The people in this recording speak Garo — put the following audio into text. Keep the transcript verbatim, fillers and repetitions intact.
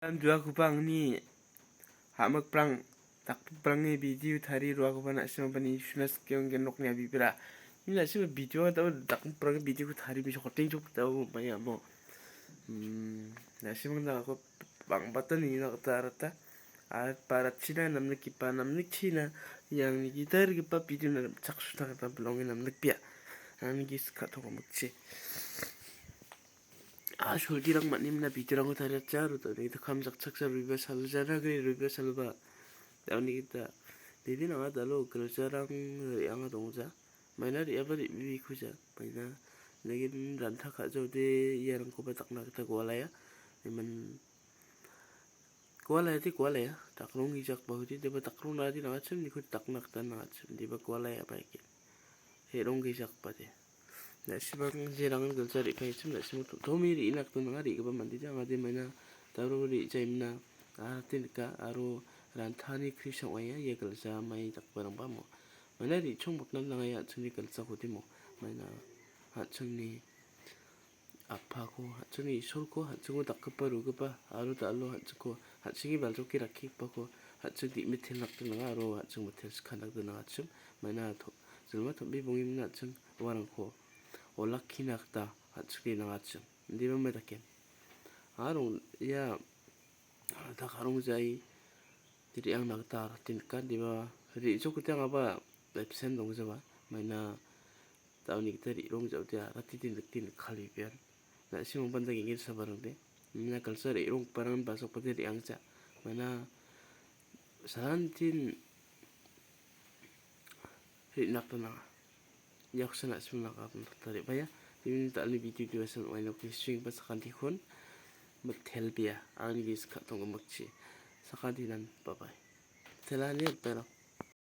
Duakoba angni hamikprang dakprangni video tarie roakoba na·simangba ni suna sike ong·gen nokni a·bibira. Ni na·sima video dao dakprangni video ko tarie bisok hoting jok dao mai amo. Hmm, na·simang dako bangbata nina gita arata. Aro baratchina namnikgipa namnikchina iangni gitalgipa video-na rimchaksoatna gita bilonge namnikbea. Angni gisik ka·toko mikchi. A soldirang man·e mina video-rangko tariatja, aro dal·e gita kam jakchakja ruiba salja nagri ruiba salba. Angni gita debin anga dalo giljarang re·anga dongja. Maina re·aba re·bebekuja. Maina nagin ranta ka·jaode iarangkoba dakna gita gualaia. Iman Kualaiati kualaia, dakrong gijakba hudi, deba dakrong nadi nangachim, niko dakna gita nangachim, deba kualaia baike. Herong gijakba de. Na·sibang jerangan gilja re·paichim, na·simo totomi re·na gita nanga re·gipa mande de, anga de maina daro re·jaimina, aro te nika, aro rantani kris ong·aia, ia gilja mai dakbarangba mo. Maina re·chong botna nangaia an·chingni gilja kodimo, maina an·chingni Apako, an·chingni Isolko, an·chingo dakgipa, rugipa, aro dal·o an·chingko, an·chingni baljoke rakkigipako, an·ching di·mitel nakdinanga aro an·ching mitel skang nakdinangachim. Maina to-, jilma tom·bi bongimina an·ching uarangko olakkina gita an·chingni nangachim. Indiba mai dake. Aro ia dak arong jai re·angna gita rate nika, indiba re·jokgita angaba absent dongjaba. Maina Daoni gita re·rong jaode arati tin diktin kalibian. Na·simang banda genggen sabarangde. Mina kalsa re·ronggiparang basokpade re·angja. Mana salantin re·nakna nanga. Iaksan na·simang naka taribaia. Imin dal·ni video diwasan wainok nising ba sakantikon. Mitelbia. Angni gisik ka·tong gimikchi. Sakantinan. Bye bye. Telani berang.